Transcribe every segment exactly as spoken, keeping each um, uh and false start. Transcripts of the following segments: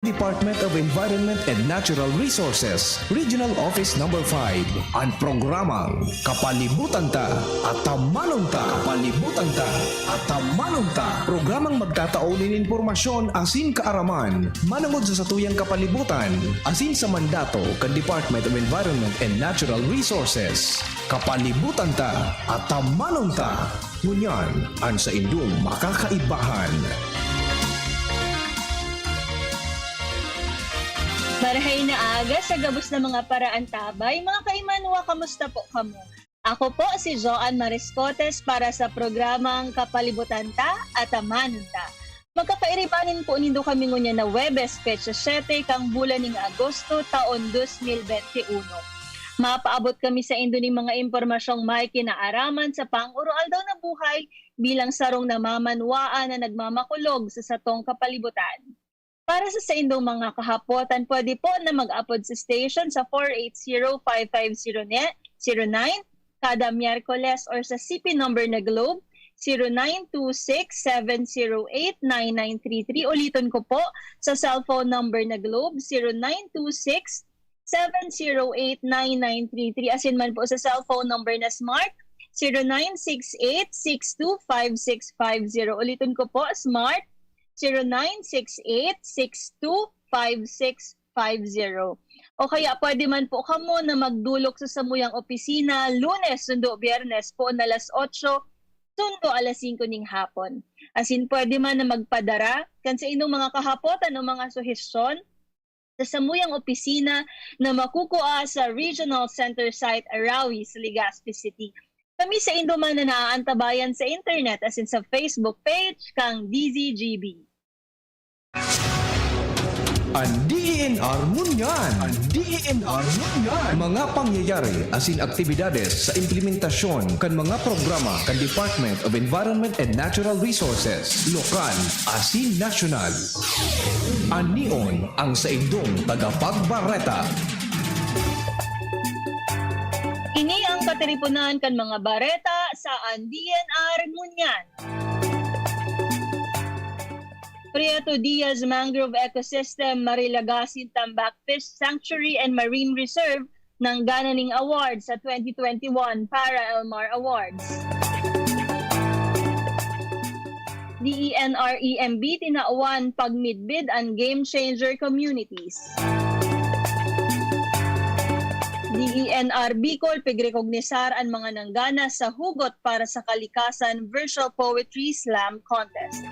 Department of Environment and Natural Resources, Regional Office Number five. An programang Kapalibutan Ta, Atamanon Ta. Kapalibutan Ta, Atamanon Ta. Programang magtatao nin impormasyon asin kaaraman manongod sa satuyang kapalibutan asin sa mandato kan Department of Environment and Natural Resources. Kapalibutan Ta, Atamanon Ta. Ngunyan, an saindong makakaibahan. Marahay na aga sa gabos na mga paraantabay. Mga kaimanwa, kamusta po kamo? Ako po si Joan Mariscotes para sa programang Kapalibutan Ta, Atamanon Ta. Magkakairibanin po nindo kami ngunyan na Huwebes, petsa siyete kan bulan ning Agosto, taon dos mil bente uno. Mapaabot kami saindo nin mga impormasyong may kinaaraman sa pang-aroaldaw na buhay bilang sarong namamanwaan na nagmamakulog sa satong kapalibutan. Para sa saindong mga kahapotan, pwede po na mag-apod sa station sa four eight zero, five five zero ne-, zero nine kada Miyerkules or sa C P number na Globe, zero nine two six, seven zero eight, nine nine three three. Uliton ko po, sa cellphone number na Globe, zero nine two six, seven zero eight, nine nine three three. Asin man po sa cellphone number na Smart, zero nine six eight, six two, five six five zero. Uliton ko po, Smart, zero nine six eight, six two, five six five zero. O kaya pwede man po kamo na magdolok sa samuyang opisina, Lunes sundo Biyernes, poon alas otso sundo alas singko ning hapon. Asin pwede man na magpadara kan saindong mga kahapotan o mga suhestyon sa samuyang opisina na makukua sa Regional Center Site, Arawi, sa Legazpi City. Kami saindo man na naaantabayan sa internet asin sa Facebook page kan D Z G B. An D E N R ngunyan. An D E N R ngunyan. Mga pangyayari asin aktibidades sa implementasyon kan mga programa kan Department of Environment and Natural Resources, lokal asin nasyonal. Anion ang saindong tagapagbareta. Ini ang katiriponan kan mga bareta sa An D E N R ngunyan. Prieto Diaz Mangrove Ecosystem, Marilagasin Tambak Fish Sanctuary and Marine Reserve nanggana nin award sa twenty twenty-one Para Elmar Awards. D E N R E M B tinawan pagmidbid an Game Changer Communities. D E N R Bicol pigrekognisar an mga nanggana sa Hugot para sa Kalikasan Virtual Poetry Slam Contest.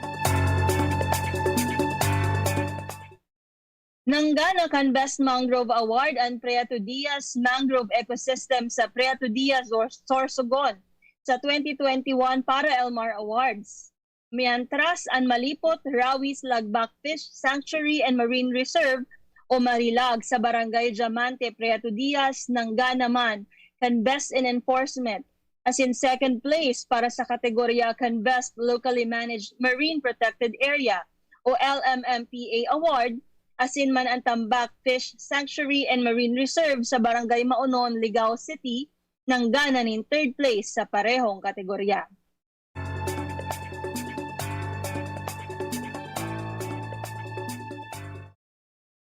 Nanggana kan Best Mangrove Award an Prieto Diaz Mangrove Ecosystem sa Prieto Diaz, Sor-, Sorsogon sa twenty twenty-one Para Elmar Awards. Mientras, an Malipot, Rawis, Lagbak Fish Sanctuary and Marine Reserve o Marilag sa Barangay Diamante, Prieto Diaz, nanggana man kan Best in Enforcement, asin second place para sa kategorya kan Best Locally Managed Marine Protected Area o L M M P A Award, asin man an Tambak Fish Sanctuary and Marine Reserve sa Barangay Maonon, Ligao City, nanggana nin third place sa parehong kategorya.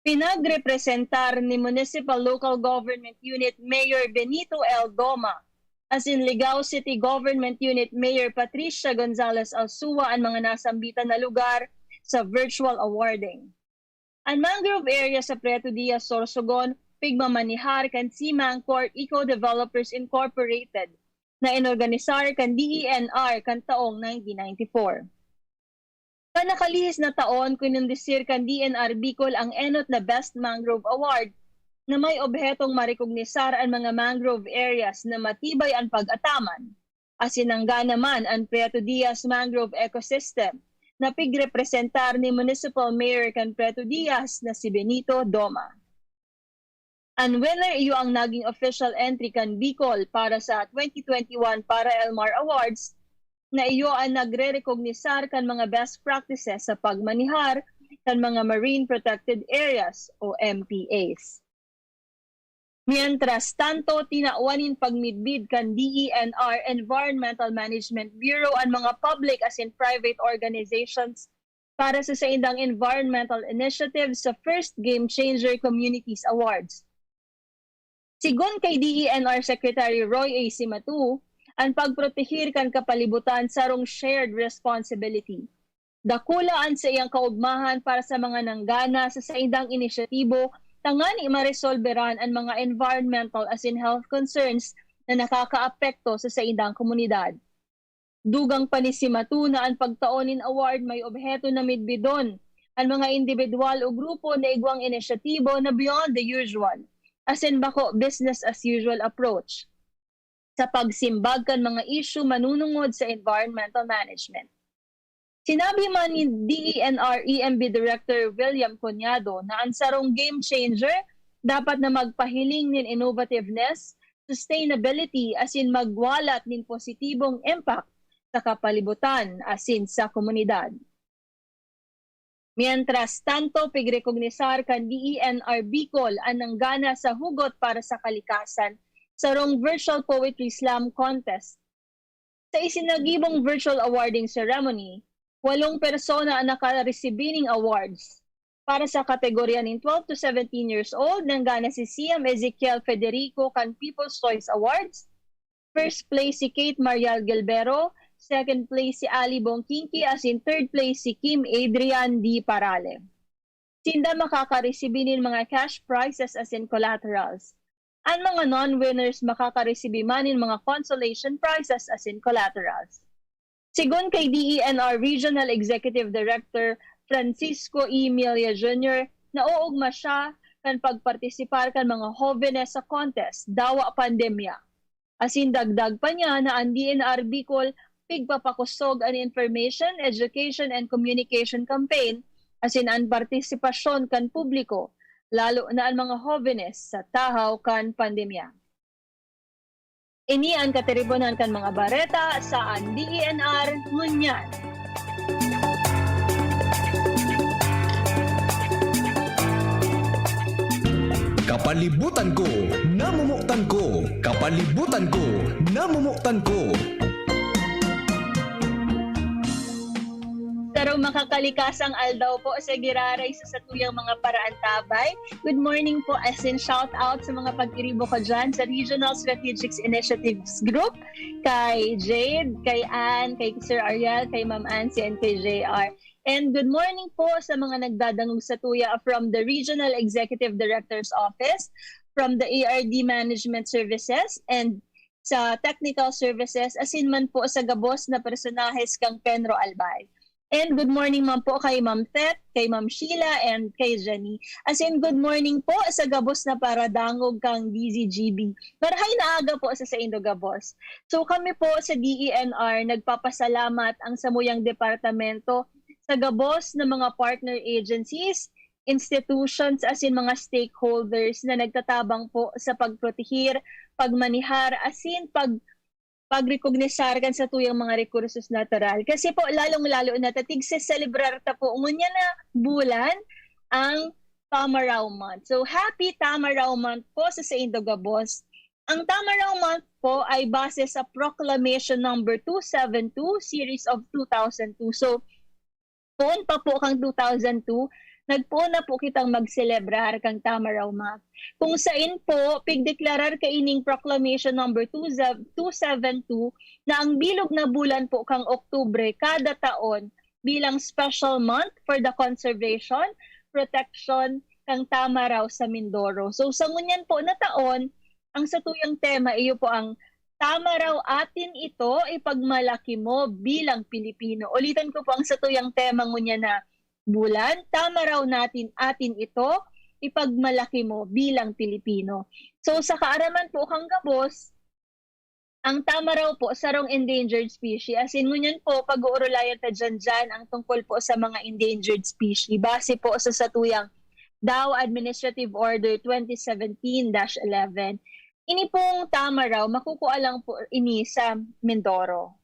Pinagrepresentar ni Municipal Local Government Unit Mayor Benito L. Doma, asin Ligao City Government Unit Mayor Patricia Gonzalez Alsua an mga nasambitan na lugar sa virtual awarding. An mangrove area sa Prieto Diaz, Sorsogon, pigmamanihar kan Seamancourt Eco Developers Incorporated na inorganisar kan D E N R kan taong nineteen ninety-four. Kan nakalihis na taon, kinundisir kan D E N R Bicol ang enot na Best Mangrove Award na may obhetong marekognisar an mga mangrove areas na matibay an pag-ataman. Asin nanggana man an Prieto Diaz Mangrove Ecosystem na pigrepresentar ni Municipal Mayor kan Prieto Diaz na si Benito Doma. An winner iyo ang naging official entry kan Bicol para sa twenty twenty-one Para Elmar Awards, na iyo an nagrerekognisar kan mga best practices sa pagmanihar kan mga marine protected areas o M P As. Mientras tanto, tinawan nin pagmidbid kan D E N R Environmental Management Bureau an mga public asin private organizations para sa saindang environmental initiative sa First Game Changer Communities Awards. Sigon kay D E N R Secretary Roy A. Simatu, an pagprotehir kan kapalibutan sarong shared responsibility. Dakula an saiyang kaogmahan para sa mga nanggana sa saindang inisyatibo tangani maresolberan an mga environmental asin health concerns na nakakaapekto sa saindang komunidad. Dugang pa ni Simatu na an pagtao nin award may obheto na midbidon an mga indibidwal o grupo na igwang inisyatibo na beyond the usual, asin bako business as usual approach sa pagsimbag kan mga isyu manunungod sa environmental management. Sinabi man ni D E N R E M B Director William Conyado na an sarong game changer dapat na magpahiling nin innovativeness, sustainability asin magwalat nin positibong impact sa kapalibutan asin sa komunidad. Mientras tanto, pigrekognisar kan D E N R Bicol an nanggana sa Hugot para sa Kalikasan, sarong virtual poetry slam contest. Sa isinagibong virtual awarding ceremony, walong persona an nakaresibi ning awards. Para sa kategorya nin twelve to seventeen years old, nanggana si Siam Ezekiel Federico kan People's Choice Awards. First place si Kate Marial Gilbero, second place si Ali Bongkinki, asin third place si Kim Adrian D. Parale. Sinda makakaresibi nin mga cash prizes asin collaterals. An mga non-winners makakaresibi man nin mga consolation prizes asin collaterals. Sigon kay D E N R Regional Executive Director Francisco E. Milla Junior, naoogma siya kan pagpartisipar kan mga hovenes sa contest, dawa pandemya. Asin dagdag pa niya na an D E N R Bicol pigpapakosog an information, education, and communication campaign asin an partisipasyon kan publiko, lalo na an mga hovenes sa tahaw kan pandemya. Ini an katiriponan kan mga bareta sa an D E N R ngunyan. Kapalibutan ko, namomotan ko. Kapalibutan ko, namomotan ko. Sarong makakalikasang aldaw po sa giraray sa satuyang mga paraantabay. Good morning po, as in shout out sa mga pag-iribo ko dyan sa Regional Strategic Initiatives Group, kay Jade, kay Ann, kay Sir Ariel, kay Ma'am Ansi, and kay J R. And good morning po sa mga nagdadangog sa tuya from the Regional Executive Director's Office, from the A R D Management Services, and sa technical services, asin man po sa gabos na personahes kang Penro Albay. And good morning man po kay Ma'am Thet, kay Ma'am Sheila, and kay Jenny. Asin good morning po sa gabos na paradangog kang D Z G B. Marahay na aga po sa saindo gabos. So kami po sa D E N R nagpapasalamat ang samuyang departamento sa gabos na mga partner agencies, institutions asin mga stakeholders na nagtatabang po sa pagprotehir, pagmanihar asin pag pagrekognisar kan satuyang mga rekursos natural. Kasi po, lalong-lalo na ta tigseselebrar ta po ngunyan na bulan ang Tamaraw Month. So, happy Tamaraw Month po sa saindo gabos. Ang Tamaraw Month po ay base sa Proclamation Number two seven two, Series of two thousand two. So, poon pa po kang two thousand two, nagpoon na po kitang magselebrar kang Tamaraw Month. Kung sain po, pigdeklarar kaining Proclamation Number two seven two na ang bilog na bulan po kang Oktubre kada taon bilang special month for the conservation, protection kang Tamaraw sa Mindoro. So sa ngunyan po na taon, ang satuyang tema iyo po ang Tamaraw atin ito, ipagmalaki mo bilang Pilipino. Ulitan ko po ang satuyang tema ngunyan na bulan, Tamaraw natin atin ito, ipagmalaki mo bilang Pilipino. So sa kaaraman po kang gabos, ang tamaraw po sarong endangered species. As in, ngunyan po, pag-uurulayan ta dyan dyan ang tungkol po sa mga endangered species. Base po sa satuyang DAO Administrative Order twenty seventeen dash eleven. Ini pong tamaraw, makukuha lang po ini sa Mindoro.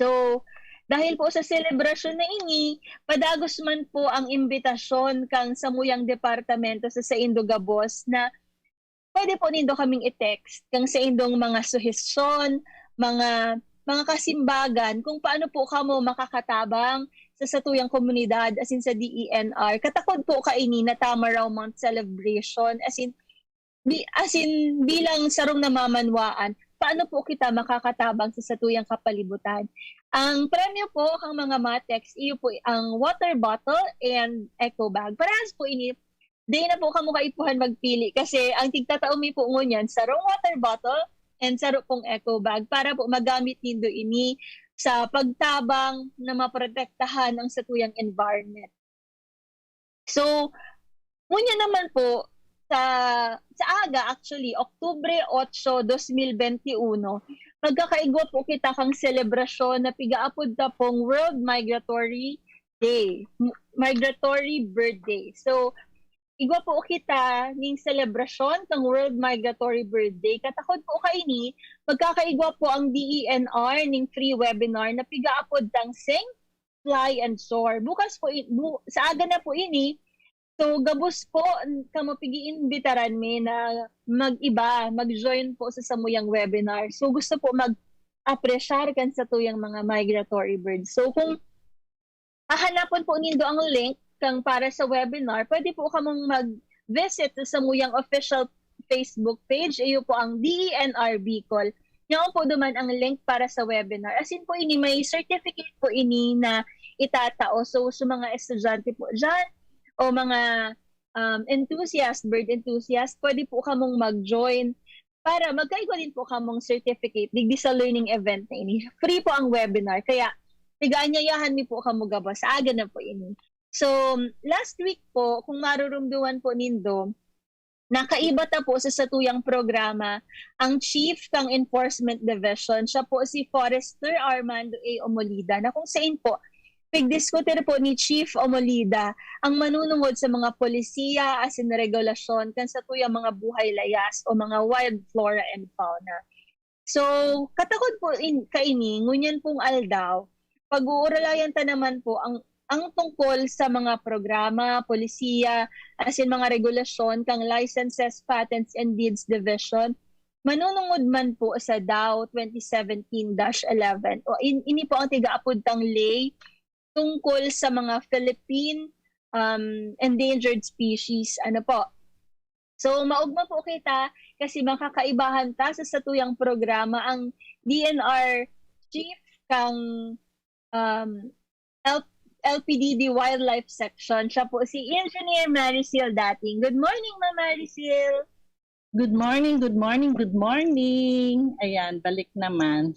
So, dahil po sa selebrasyon na ini, padagos man po ang imbitasyon kang samuyang departamento sa saindo gabos na pwede po nindo kaming i-text kang saindong mga suhestyon, mga mga kasimbagan kung paano po kamo makakatabang sa satuyang komunidad, as in sa D E N R. Katakod po kaini na Tamaraw Month celebration, as in, bi-, as in bilang sarong namamanwaan, paano po kita makakatabang sa satuyang kapalibutan? Ang premyo po kang mga Matex, iyo po ang water bottle and eco bag. Parehas po ini, di na po kamo kaipuhan magpili kasi ang tigtatao mi po ngunyan, sarong water bottle and saro pong eco bag para po magamit nindo ini sa pagtabang na maprotektahan ang satuyang environment. So, ngunyan naman po, sa, sa aga, actually, Oktubre otso, dos mil benti uno, magkakaigwa po kita kang selebrasyon na pigaapod ta pong World Migratory Day, M-, Migratory Bird Day. So, igwa po kita ning selebrasyon kang World Migratory Bird Day. Katakod po kaini, magkakaigwa po ang D E N R ning free webinar na pigaapod tang Sing, Fly and Soar. Bukas po, i-, bu-, sa aga na po ini, so gabos po, n-, kamo pag-iimbitaran mi na mag-iba, mag-join po sa samuyang webinar. So gusto po mag-apresyar kan satuyang mga migratory birds. So kung hahanapon po nindo ang link kang para sa webinar, pwede po kamong mag-visit sa samuyang official Facebook page. Iyo po ang D E N R Bicol. Yaon po duman ang link para sa webinar. As in po ini, may certificate po ini na itatao. So, sa mga estudyante po dyan, o mga, um, enthusiast, bird enthusiast, pwede po kamong mag-join para magkaigwa din po kamong certificate digdi sa learning event na ini. Free po ang webinar, kaya pigaanyayahan mi po kamo gabos. Sa aga na po ini. So, last week po, kung marurumduman po nindo, nakaiba ta po sa satuyang programa ang chief kang Enforcement Division. Siya po si Forester Armando A. Omolida, na kung sain po, pigdiskutir po ni Chief Omolida ang manunungod sa mga polisiya asin regulasyon kan satuyang mga buhay layas o mga wild flora and fauna. So, katakod po in, kaini, ngunyan pong aldaw, pag-uuralayan ta naman po ang, ang tungkol sa mga programa, polisiya, asin mga regulasyon kang Licenses, Patents, and Deeds Division, manunungod man po sa DAO twenty seventeen dash eleven. O in, ini po ang tigaapod tang ley tungkol sa mga Philippine, um, endangered species. Ano po? So, maogma po kita kasi makakaibahan ta sa satuyang programa ang D N R chief kang, um, L-, L P D D Wildlife Section. Siya po si Engineer Maricel Dating. Good morning, Ma'am Maricel. Good morning, good morning, good morning. Ayan, balik naman.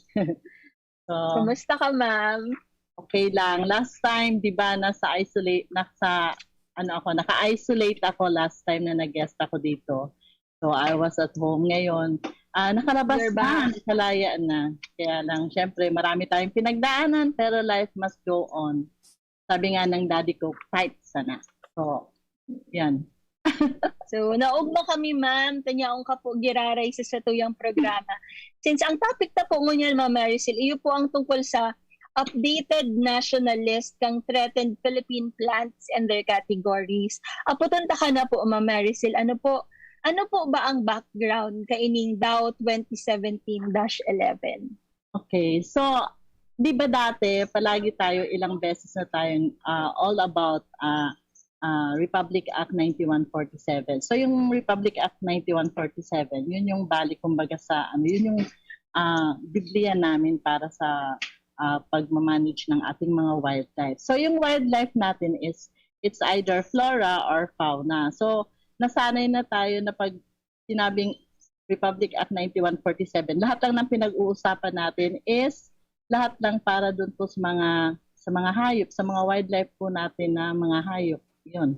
So, kumusta ka, ma'am? Okay lang. Last time, di ba, nasa isolate, nasa, ano ako, naka-isolate ako last time na nag-guest ako dito. So, I was at home. Ngayon, ah, nakalabas You're na, back. Nakalaya na. Kaya lang, syempre, marami tayong pinagdaanan, pero life must go on. Sabi nga ng daddy ko, "Fight sana." So, yan. So, naogma kami, ma'am. Tanyaon ka po, giraray sa satuyang programa. Since ang topic ta po ngunyan, Ma'am Maricel, iyo po ang tungkol sa updated national list kang threatened Philippine plants and their categories. Aputon ta ka na po, Ma'am Maricel, ano po, ano po ba ang background kaining DAO twenty seventeen dash eleven? Okay, so, di ba dati, palagi tayo, ilang beses na tayong, ah, all about, ah, ah, Republic Act ninety-one forty-seven. So, yung Republic Act ninety-one forty-seven, yun yung balik, kumbaga, sa, ano, yun yung, ah, Biblia namin para sa, ah, pagmamanage ng ating mga wildlife. So, yung wildlife natin is, it's either flora or fauna. So, nasanay na tayo na pag sinabing Republic Act ninety-one forty-seven, lahat lang ng pinag-uusapan natin is lahat lang para dun po sa mga, sa mga hayop, sa mga wildlife po natin na mga hayop. Yun.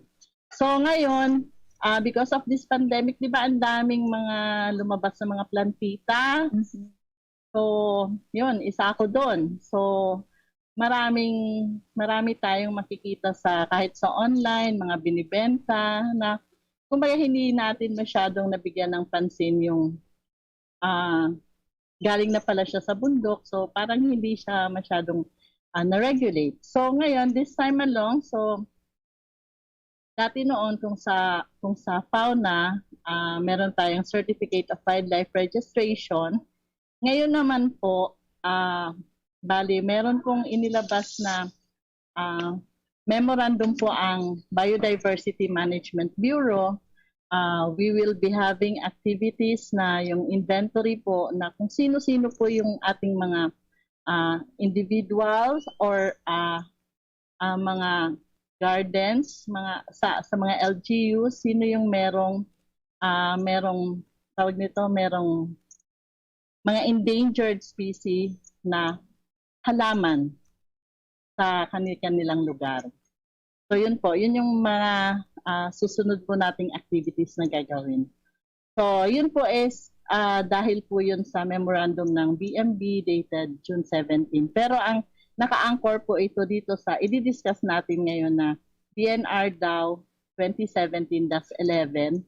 So ngayon, ah, because of this pandemic, di ba, ang daming mga lumabas na mga plantita? Mhm. So, yun, isa ako dun. So, maraming, marami tayong makikita sa, kahit sa online, mga binibenta na, kumbaga, hindi natin masyadong nabigyan ng pansin yung, ah, galing na pala siya sa bundok. So, parang hindi siya masyadong, ah, na-regulate. So, ngayon, this time along, so, dati noon, kung sa, kung sa fauna, ah, meron tayong Certificate of Wildlife Registration. Ngayon naman po, ah, bali, meron pong inilabas na, ah, memorandum po ang Biodiversity Management Bureau. Ah, we will be having activities na yung inventory po na kung sino-sino po yung ating mga, ah, individuals or, ah, ah, mga gardens, mga sa sa mga L G U, sino yung merong, ah, merong, tawag nito, merong mga endangered species na halaman sa kani-kanilang lugar. So yun po, yun yung mga, ah, susunod po nating activities na gagawin. So yun po is, ah, dahil po yun sa memorandum ng B M B dated June seventeen. Pero ang naka-anchor po ito dito sa idi-discuss natin ngayon na B N R daw twenty seventeen dash eleven,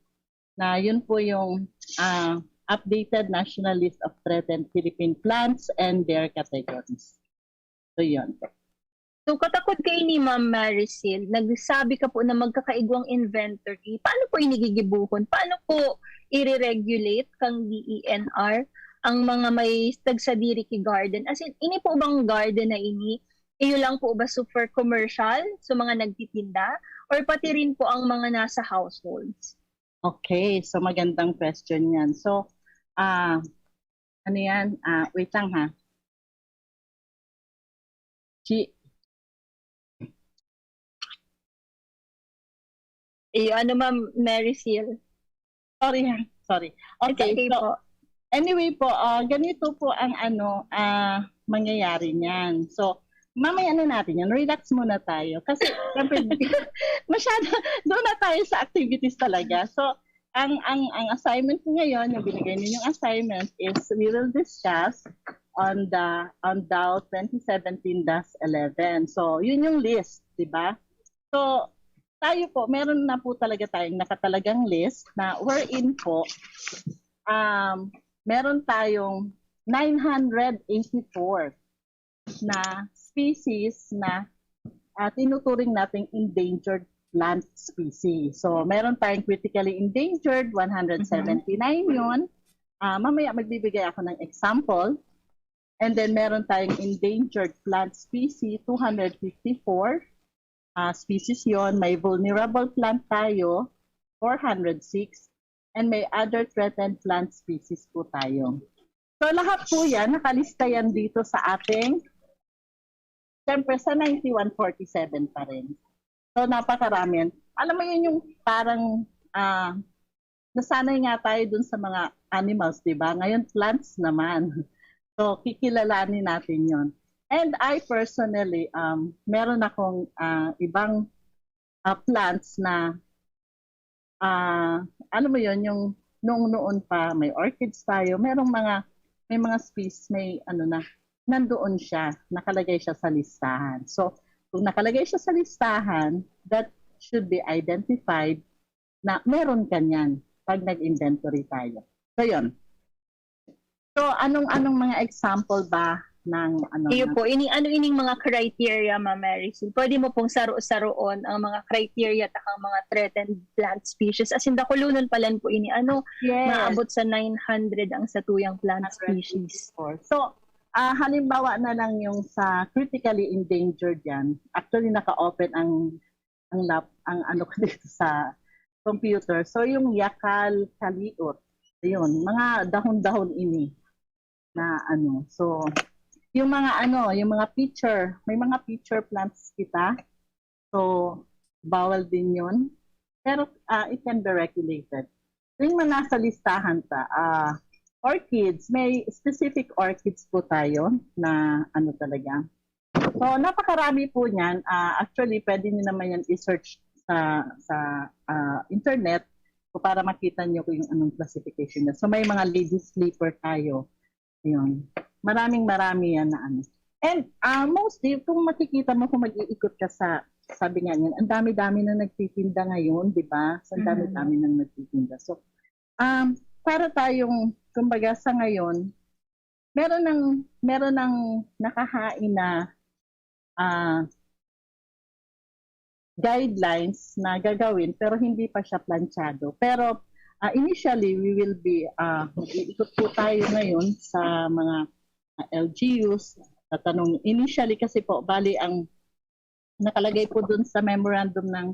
na yun po yung, ah, updated national list of threatened Philippine plants and their categories. So yun. So katakod kaini, Ma'am Maricel, nagsabi ka po na magkakaigwang inventory. Paano po ini gigibuhon? Paano po ire-regulate kang D E N R ang mga may tagsadiri ki garden? As in, ini po bang garden na ini, iyo lang po ba super commercial, so mga nagtitinda? Or pati rin po ang mga nasa households? Okay, so magandang question yan. So, ah, ano yan? Ah, wait lang ha. Chi- Iyo, ano, Ma'am Maricel? Sorry ha, sorry. It's Okay, okay so po. anyway po, ah, ganito po ang ano, ah, mangyayari niyan. So, mamaya na natin yan. Relax muna tayo. Kasi, siyempre, masyado, doon na tayo sa activities talaga. So, ang ang ang assignment ko ngayon, yung binigay ninyong assignment is we will discuss on the on DAO twenty seventeen dash eleven. So, yun yung list, di ba? So, tayo po, meron na po talaga tayong nakatalagang list na wherein po, um, meron tayong nine hundred eighty-four na species na, ah, tinuturing nating endangered plant species. So, meron tayong critically endangered, one hundred seventy-nine yun. Ah, mamaya magbibigay ako ng example. And then, meron tayong endangered plant species, two hundred fifty-four ah, species yon. May vulnerable plant tayo, four hundred six. And may other threatened plant species po tayo. So, lahat po yan, nakalista yan dito sa ating, siyempre, sa ninety-one forty-seven pa rin. So, napakarami yan. Alam mo yun yung parang, ah, nasanay nga tayo dun sa mga animals, di ba? Ngayon, plants naman. So, kikilalanin natin yon. And I personally, um, meron akong, ah, ibang, ah, plants na, ah, alam mo yon, yung noong noon pa, may orchids tayo, merong mga, may mga species, may ano na, nandoon siya, nakalagay siya sa listahan. So, kung nakalagay siya sa listahan, that should be identified na meron ka niyan pag nag-inventory tayo. So, yun. So, anong anong mga example ba ng ano? Iyo ng- po, ini ano ining mga criteria, Ma'am Maricel? Pwede mo pong saro-saroon ang mga criteria takang mga threatened plant species. As in, dakulunon pa lang po ini. Ano, Yes. maabot sa nine hundred ang satuyang plant species. So, ah, halimbawa na lang yung sa critically endangered yan. Actually, naka-open ang ang lap ang ano ko dito sa computer. So, yung yakal, kaliot. Ayun, mga dahon-dahon ini na ano. So, yung mga ano, yung mga pitcher, may mga pitcher plants kita. So, bawal din yun. Pero ah, it can be regulated. Yung mga nasa listahan ta, ah, orchids, may specific orchids po tayo na ano talaga. So, napakarami po niyan. Ah, actually, pwede nyo naman yan i-search sa sa ah, internet kung para makita nyo kung yung anong classification niya. So, may mga lady sleeper tayo. Ayun. Maraming marami yan na ano. And ah, mostly, kung makikita mo kung mag-iikot ka sa, sabi nga niyan, ang dami-dami na nagtitinda ngayon, di ba? So, ang Mhm. dami-dami nang nagtitinda. So, um, para tayong, kumbaga sa ngayon, meron ng, meron ng nakahain na ah, guidelines na gagawin pero hindi pa siya planchado. Pero ah, initially, we will be, ah, mag-iikot po tayo ngayon sa mga ah, L G Us. Tatanong, initially kasi po, bali ang nakalagay po dun sa memorandum ng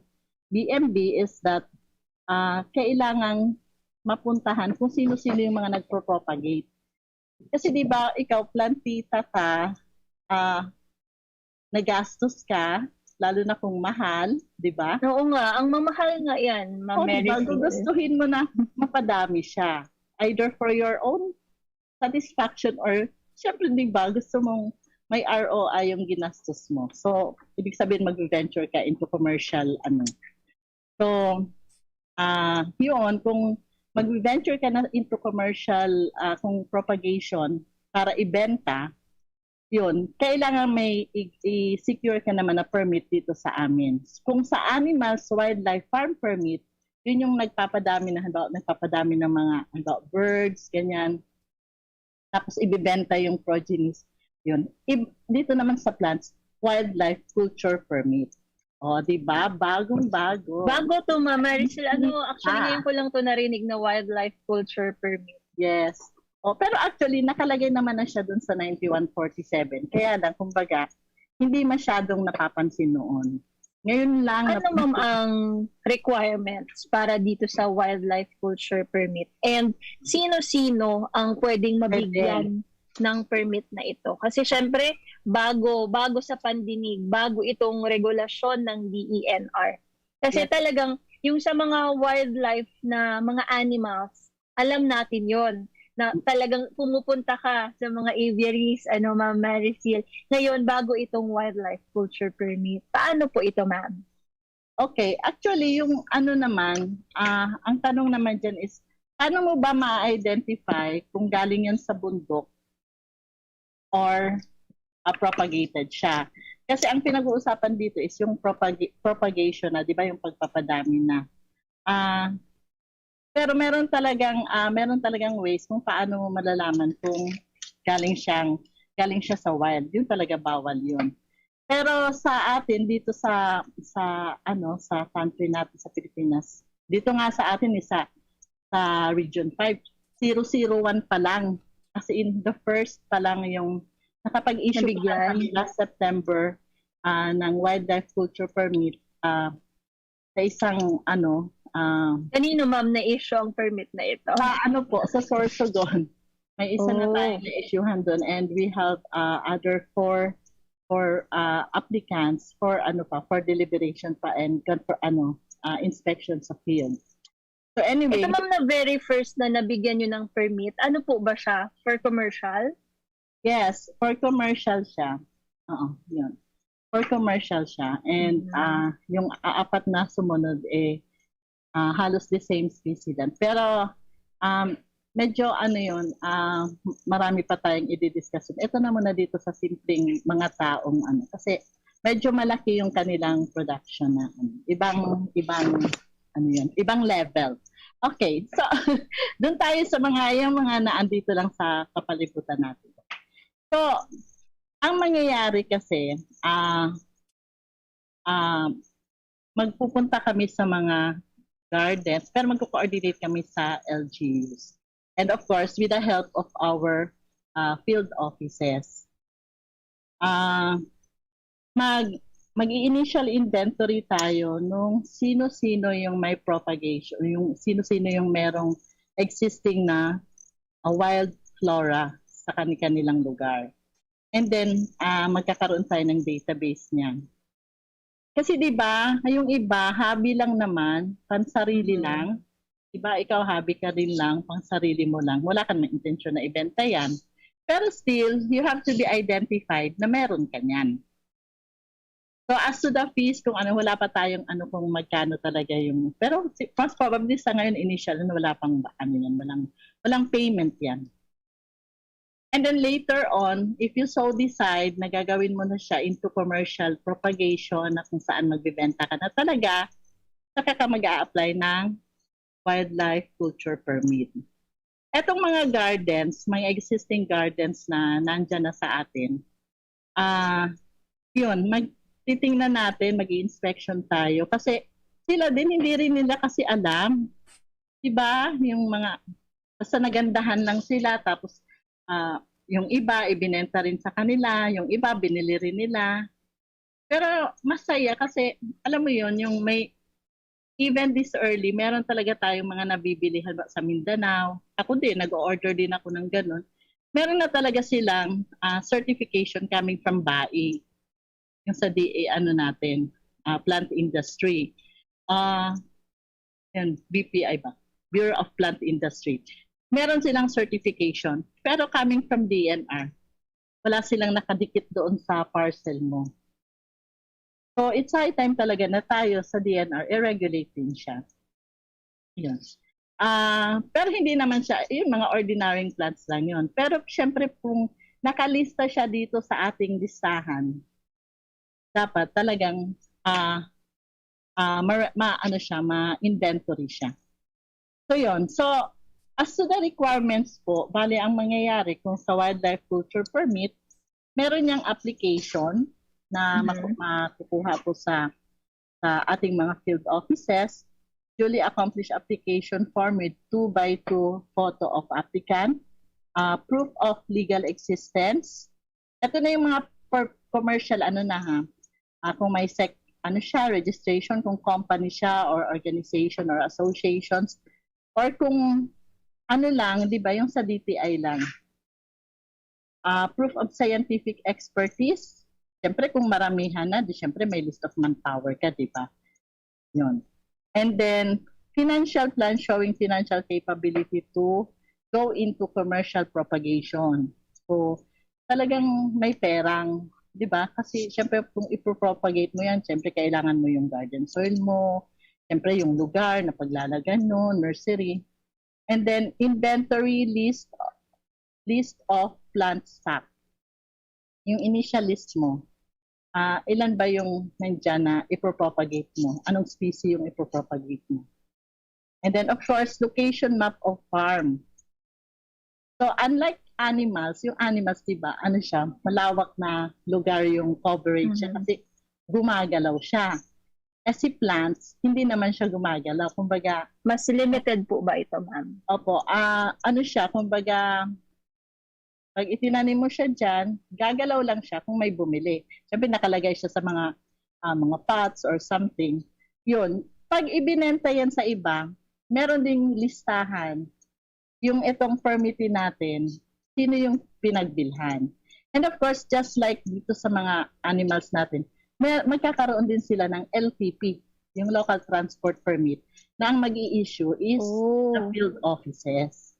B M B is that ah, kailangang mapuntahan kung sino-sino yung mga nagpro-propagate. Kasi di ba, ikaw plantita ka, ah, nagastos ka, lalo na kung mahal, di ba? Oo nga, ang mamahal nga yan, Ma'am O, di ba? Mary Phil. Gugustuhin mo na mapadami siya. Either for your own satisfaction or, syempre, di ba, gusto mong may R O I yung ginastos mo. So, ibig sabihin, mag-venture ka into commercial, ano. So, ah, yun, kung mag-venture ka na into commercial, ah, kung propagation para ibenta, yun, kailangan may i- i-secure ka naman na permit dito sa amin. Kung sa animals, wildlife farm permit, yun yung nagpapadami na, halimbawa, nagpapadami ng mga, halimbawa, birds, ganyan. Tapos ibibenta yung progenies. Yun. I- dito naman sa plants, wildlife culture permit. O, di ba? Bagong-bago. Bago to, Ma'am Maricel. Ano, actually, Ah. ngayon ko lang to narinig na wildlife culture permit. Yes. O, pero actually, nakalagay naman na siya dun sa ninety-one forty-seven. Kaya lang, kumbaga, hindi masyadong napapansin noon. Ngayon lang Ano, ma'am, ang requirements para dito sa wildlife culture permit? And sino-sino ang pwedeng mabigyan ng permit na ito? Kasi syempre, bago, bago sa pandinig, bago itong regulasyon ng D E N R. Kasi Yes. talagang, yung sa mga wildlife na mga animals, alam natin yon na talagang pumupunta ka sa mga aviaries, ano, Ma'am Maricel. Ngayon, bago itong wildlife culture permit. Paano po ito, ma'am? Okay, actually, yung ano naman, ah, ang tanong naman dyan is, paano mo ba ma-identify kung galing yan sa bundok or ah, propagated siya? Kasi ang pinag-uusapan dito is yung propag- propagation na, di ba, yung pagpapadami na. Ah, pero meron talagang ah, meron talagang ways kung paano mo malalaman kung galing siyang galing siya sa wild. Yun talaga, bawal yun. Pero sa atin dito sa sa ano sa country natin sa Pilipinas, dito nga sa atin isa sa Region five, zero zero one pa lang. As in, the first pa lang yung nakapag-issue pa lang Nabigyan. kami last September ah, ng wildlife culture permit ah, sa isang ano ah, Kanino, ma'am, na-issue ang permit na ito? sa ano po, sa Sorsogon. May isa na Oh. tayong na-issuehan doon, and we have uh, other four four uh, applicants for ano pa, for deliberation pa and for ano uh, inspection sa field. So anyway, Ito, ma'am, na very first na nabigyan nyo ng permit, ano po ba siya? For commercial? Yes, for commercial siya. Oo, yun. For commercial siya. And Mhm. ah yung apat na sumunod eh ah, halos the same species din. Pero um medyo ano yun, ah marami pa tayong i-discuss. Ito na muna dito sa simpleng mga taong ano kasi medyo malaki yung kanilang production na ano, ibang ibang ano yun, ibang level. Okay, so doon tayo sa mga yung mga naandito lang sa kapalibutan natin. So ang mangyayari kasi ah ah magpupunta kami sa mga gardens, pero magko-coordinate kami sa L G Us. And of course, with the help of our ah, field offices. Ah mag mag-initial inventory tayo nung sino-sino yung may propagation, yung sino-sino yung merong existing na ah, wild flora sa kani-kanilang lugar. And then ah, magkakaroon tayo ng database niyan. Kasi 'di ba, yung iba hobby lang naman, pansarili Mhm. lang. 'Di ba, ikaw hobby ka rin lang, pansarili mo lang. Wala kang intensyon na ibenta 'yan. Pero still, you have to be identified na meron ka niyan. So as to the fees, kung ano, wala pa tayong ano kung magkano talaga yung, pero si- most probably sa ngayon initial, ano, wala pang ano yan, walang, walang payment yan. And then later on, if you so decide na gagawin mo na siya into commercial propagation na kung saan magbebenta ka na talaga, saka ka mag-a-apply ng wildlife culture permit. Etong mga gardens, mga existing gardens na nandyan na sa atin, ah yun, magtitingnan natin, mag-inspection tayo. Kasi sila din, hindi rin nila kasi alam. Diba? Yung mga, basta nagandahan lang sila, tapos ah yung iba, ibinenta rin sa kanila, yung iba, binili rin nila. Pero masaya kasi, alam mo yon, yung may, even this early, meron talaga tayong mga nabibili, halimbawa sa Mindanao. Ako din, nag-o-order din ako ng ganun. Meron na talaga silang ah, certification coming from BAI, yung sa D A, ano natin, ah, plant industry. Ah, yan, B P I ba? Bureau of Plant Industry. Meron silang certification, pero coming from D N R, wala silang nakadikit doon sa parcel mo. So, it's high time talaga na tayo sa D N R, i-regulate din siya. Yun. Ah, pero hindi naman siya, yung mga ordinary plants lang yun. Pero syempre kung nakalista siya dito sa ating listahan, dapat talagang ah ah, ma, ma ano siya, ma-inventory siya. So yon. So, as to the requirements po, bali ang mangyayari kung sa wildlife culture permit, meron niyang application na Mhm. maku- makukuha po sa sa ating mga field offices, duly accomplished application form with two by two photo of applicant, uh, proof of legal existence. Ito na yung mga per- commercial ano na ha. Ah, kung may sec ano siya, registration, kung company siya or organization or associations, or kung ano lang, di ba, yung sa D T I lang. Ah, proof of scientific expertise, siyempre kung maramihan na, di siyempre may list of manpower ka, di ba? Yun. And then, financial plan showing financial capability to go into commercial propagation. So, talagang may perang, di ba? Kasi siyempre kung ipropagate mo yan, siyempre kailangan mo yung garden soil mo, siyempre yung lugar na paglalagan mo, nursery. And then inventory list list of plant stock. Yung initial list mo. Ah, ilan ba yung nandiyan na ipropagate mo? Anong species yung ipropagate mo? And then of course, location map of farm. So unlike animals, yung animals, di ba, ano siya, malawak na lugar yung coverage niya Mhm. kasi gumagalaw siya. Kasi plants, hindi naman siya gumagalaw. Kumbaga, Mas limited po ba ito, ma'am? Opo, ah, ano siya, kumbaga, pag itinanim mo siya dyan, gagalaw lang siya kung may bumili. Siyempre, nakalagay siya sa mga ah, mga pots or something. Yun, pag ibinenta yan sa iba, meron ding listahan yung itong permittee natin, sino yung pinagbilhan. And of course, just like dito sa mga animals natin, may, magkakaroon din sila ng L T P, yung local transport permit, na ang mag-i-issue is Oh. the field offices.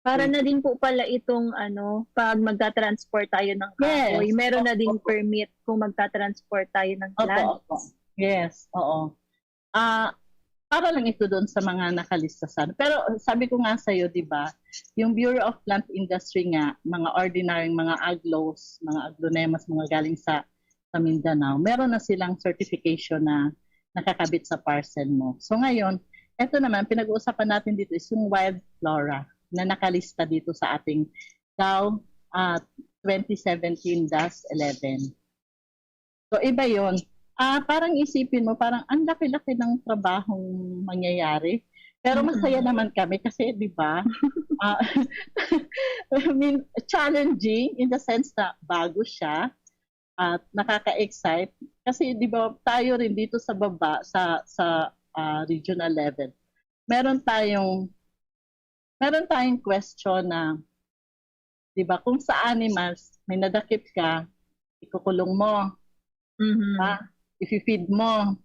Para na din po pala itong ano, pag magta-transport tayo ng Yes. kahoy, meron na ding Opo. permit kung magta-transport tayo ng Opo, plants. Opo. Yes, oo. Ah, para lang ito doon sa mga nakalista sana. Pero sabi ko nga sa'yo, di ba, yung Bureau of Plant Industry nga, mga ordinaryong mga aglos, mga aglonemas, mga galing sa, sa Mindanao, meron na silang certification na nakakabit sa parcel mo. So ngayon, eto naman, pinag-uusapan natin dito is yung wild flora na nakalista dito sa ating DAO ah, twenty seventeen dash eleven. So iba yon. Ah, parang isipin mo, parang ang laki-laki ng trabahong mangyayari. Pero masaya Mm-mm. naman kami kasi, di ba? Ah, I mean, challenging in the sense na bago siya at nakaka-excite. Kasi, di ba, tayo rin dito sa baba, sa, sa ah, regional level, meron tayong, meron tayong question na, di ba, kung sa animals, may nadakip ka, ikukulong mo, Mhm. ha? I-feed mo.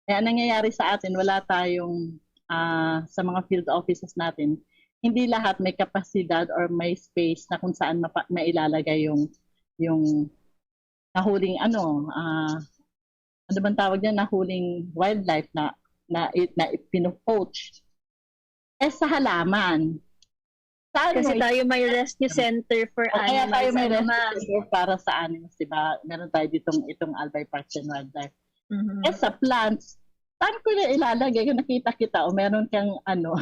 Kaya nangyayari sa atin, wala tayong, ah, sa mga field offices natin, hindi lahat may kapasidad or may space na kung saan mapa- mailalagay yung, yung nahuling ano, ah, ano bang tawag niya, nahuling wildlife na, na, na pinopoach. Eh, sa halaman. Saan Kasi mo tayo may rescue center for O kaya animals. tayo may Ano, rescue ma'am? center para sa animals, di ba? Meron tayo ditong itong Albay Parks and Wildlife. Mhm. Eh, sa plants, saan ko na ilalagay? Kung nakita kita o meron kang ano,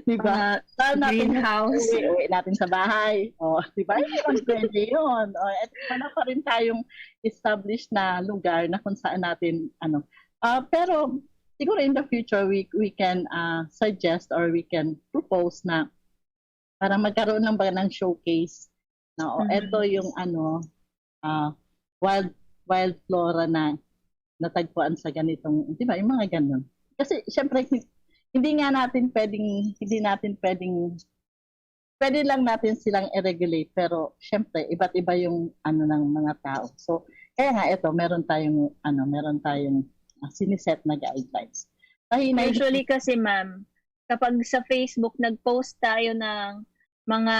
di ba? Mga Saan natin greenhouse. Uwi, uwi natin sa bahay. O, di ba? Hindi naman pwede yun. O, at wala pa rin tayong established na lugar na kung saan natin, ano. Ah, pero siguro in the future, we, we can ah, suggest or we can propose na parang magkaroon lang ba ng showcase. No? O, Mhm. Eto yung ano, ah, wild wild flora na natagpuan sa ganitong, di ba, yung mga ganun. Kasi, syempre, hindi nga natin pwedeng, hindi natin pwedeng, pwede lang natin silang i-regulate, pero, syempre, iba't iba yung, ano, ng mga tao. So, kaya nga, eto, meron tayong, ano, meron tayong, ah, siniset na guidelines. Kahinay- Usually kasi, ma'am, kapag sa Facebook nag-post tayo ng mga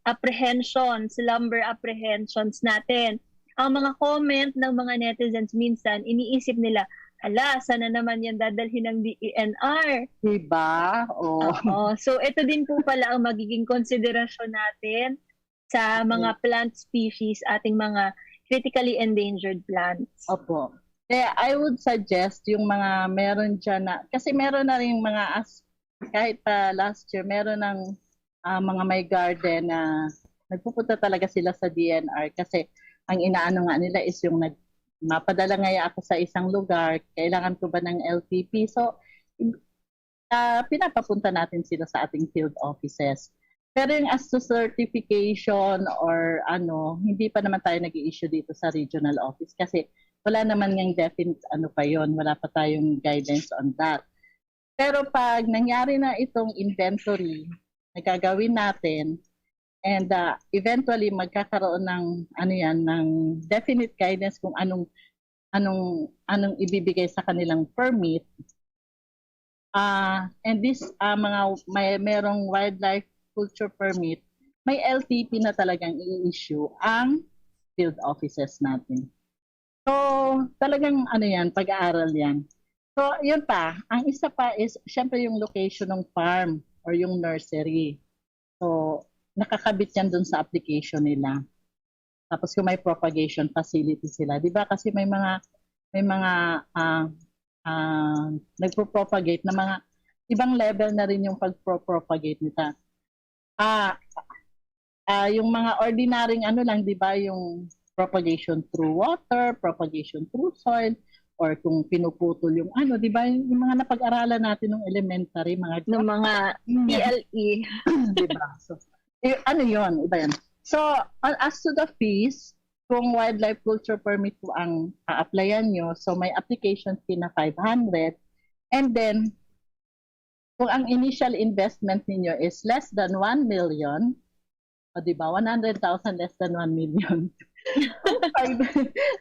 apprehensions, slumber apprehensions natin, ang mga comment ng mga netizens minsan, iniisip nila, "Hala, sana naman yan dadalhin ng D E N R." Diba? Oh. Oo. So, ito din po pala ang magiging konsiderasyon natin sa mga plant species, ating mga critically endangered plants. Opo. Kaya I would suggest yung mga meron dyan na, kasi meron na rin mga as, kahit pa last year, meron ng ah, mga may garden na nagpupunta talaga sila sa D E N R kasi ang inaano nga nila is yung nag, mapadala ngaya ako sa isang lugar, kailangan ko ba ng L T P? So, ah, pinapapunta natin sila sa ating field offices. Pero yung as to certification or ano, hindi pa naman tayo nag-i-issue dito sa regional office kasi wala naman ngang definite ano pa yon, wala pa tayong guidance on that. Pero pag nangyari na itong inventory na gagawin natin, and ah, eventually magkakaroon ng, ano yan, ng definite guidance kung anong, anong, anong ibibigay sa kanilang permit. Ah, and this, ah, mga may, merong wildlife culture permit, may L T P na talagang i-issue ang field offices natin. So, talagang ano yan, pag-aaral yan. So, yun pa. Ang isa pa is, syempre, yung location ng farm or yung nursery. So, nakakabit yan dun sa application nila. Tapos kung may propagation facility sila, di ba? Kasi may mga, may mga ah, ah, nagpo-propagate na mga ibang level na rin yung pagpro-propagate nila. Ah, ah, yung mga ordinaryong ano lang, di ba, yung propagation through water, propagation through soil, or kung pinuputol yung ano, di ba, yung, yung mga napag-aralan natin ng elementary, mga Ng mga P L E. Di ba? So, eh, ano yon, iba yan. So, a- as to the fees, kung wildlife culture permit po ang a-applyan nyo, so may application fee na five hundred. And then, kung ang initial investment ninyo is less than one million, o di ba, one hundred thousand less than one million. two five,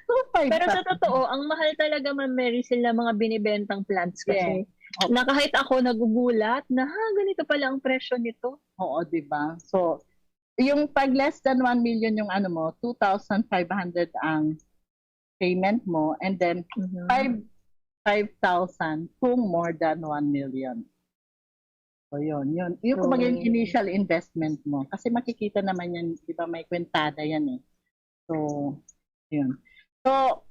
two five Pero sa pa. Totoo, ang mahal talaga, Ma'am Mary, sila mga binibentang plants kasi Opo. Na kahit ako nagugulat na, "Ha, ganito pala ang presyo nito." Oo, di ba? So, yung pag less than one million yung ano mo, two thousand five hundred ang payment mo, and then Mhm. five five thousand kung more than one million. So, yun. Yun. Yung kumbaga yung So, initial investment mo. Kasi makikita naman yan, di ba, may kwentada yan eh. So, yun. So,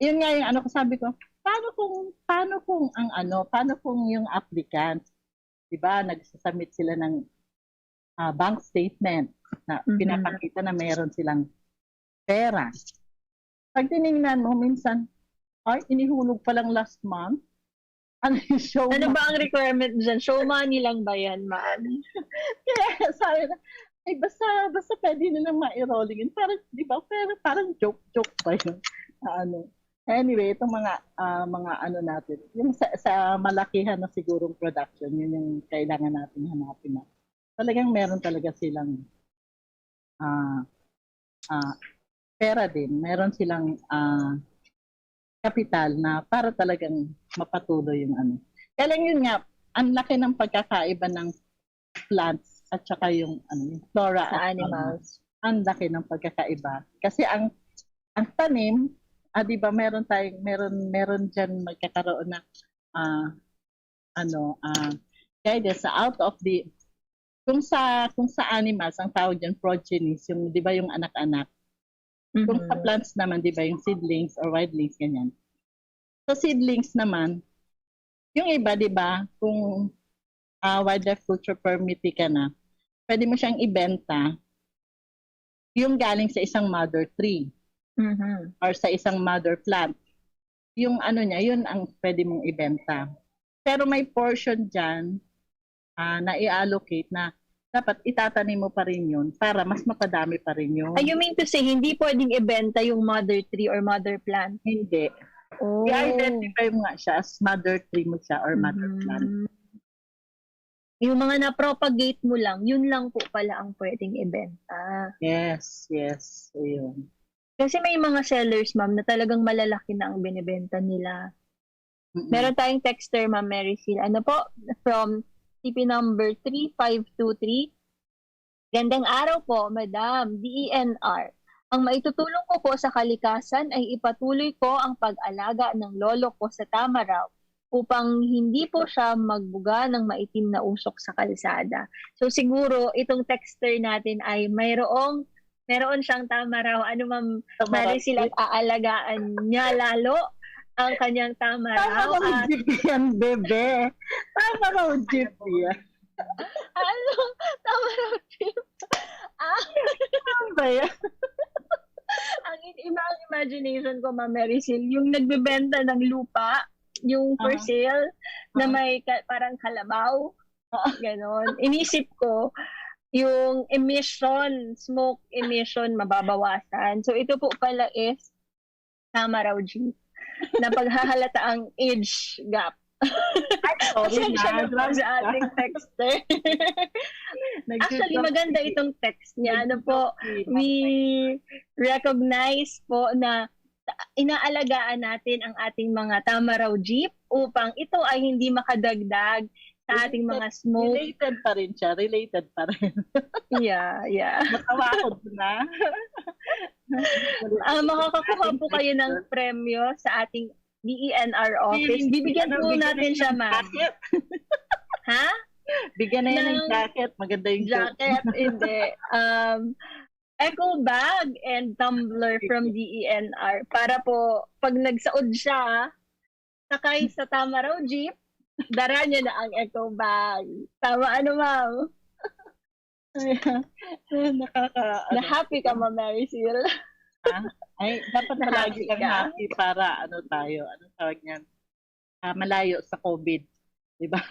yun nga yung ano ko, sabi ko, paano kung, paano kung ang ano, paano kung yung applicant, di ba, nagsasubmit sila ng ah, bank statement na Mhm. pinapakita na mayroon silang pera. Pag tinignan mo, minsan, ay, inihulog pa lang last month. Ano yung show Ano mo? Ba ang requirement dyan? Show money lang ba yan, ma'am? Kaya sabi na, ay, basta, basta pwede na lang ma-rolling in. Parang, di ba, parang, parang joke-joke pa yun. Na ano. Anyway, itong mga, ah, mga ano natin, yung sa, sa malakihan na sigurong production, yun yung kailangan natin hanapin na talagang meron talaga silang ah, ah, pera din, meron silang ah, kapital na para talagang mapatuloy yung ano. Kaya lang yun nga, ang laki ng pagkakaiba ng plants at saka yung, ano, yung flora Sa at fauna. Animals. Ang laki ng pagkakaiba. Kasi ang ang tanim, ah, di ba meron tayong, meron, meron dyan magkakaroon ng ah, ano, ah, guidance sa out of the, kung sa, kung sa animals, ang tawag dyan progenies, yung, di ba, yung anak-anak. Kung sa Mhm. plants naman, di ba, yung seedlings or wildlings, ganyan. Sa seedlings naman, yung iba, di ba, kung ah, wildlife culture permit ka na, pwede mo siyang ibenta yung galing sa isang mother tree Mhm. or sa isang mother plant. Yung ano niya, yun ang pwede mong ibenta. Pero may portion dyan ah, na i-allocate na dapat itatanim mo pa rin yun para mas mapadami pa rin yun. Ah, you mean to say, hindi pwedeng ibenta yung mother tree or mother plant? Hindi. Oh. I-identify mo nga siya as mother tree mo siya or mother plant. Mm. Yung mga na-propagate mo lang, yun lang po pala ang pwedeng ibenta. Yes, yes. Ayun. Kasi may mga sellers, ma'am, na talagang malalaki na ang binibenta nila. Mm-mm. Meron tayong texter, Ma'am Mary Sil. Ano po? From T P number three five two three. Gandang araw po, Madam, D E N R. Ang maitutulong ko po sa kalikasan ay ipatuloy ko ang pag-alaga ng lolo ko sa tamaraw upang hindi po siya magbuga ng maitim na usok sa kalsada. So siguro itong texter natin ay mayroong meron siyang tamaraw. Ano, Ma'am Tamaraw. Mary Sil, aalagaan niya lalo ang kanyang tamaraw. Tamaraw At jeep yan, bebe. Tamaraw jeep yan. Ano? Tamaraw jeep. Ah, Ano ba yan? ang in- ima ang imagination ko, Ma'am Mary Sil, yung nagbebenta ng lupa, yung for Aha. sale, na Aha. may ka- parang kalabaw. Ganon. Inisip ko, yung emission, smoke emission, mababawasan. So, ito po pala is tamaraw jeep na paghahalata ang age gap. Ay, sorry Pasensya na. na po sa ating texter. Actually, maganda itong text niya. Ano po, we recognize po na inaalagaan natin ang ating mga tamaraw jeep upang ito ay hindi makadagdag sa ating mga smoke. Related pa rin siya. Related pa rin. Yeah, yeah. Natawa ko na. Ah, makakakuha po kayo ng premyo sa ating D E N R office. Bibigyan po natin siya, ma'am. Ha? Bigyan na yan ng jacket. Maganda yung jacket. Hindi. Um, eco bag and tumbler from D E N R. Para po, pag nagsaod siya, sakay sa Tamaraw Jeep, dara niya na ang eco bag. Tama, ano, ma'am? Nakaka... Na-happy ka, Ma'am Mary Sil. Ay, dapat palagi kang happy para, ano tayo, ano tawag niyan? Ah, malayo sa COVID. Di ba?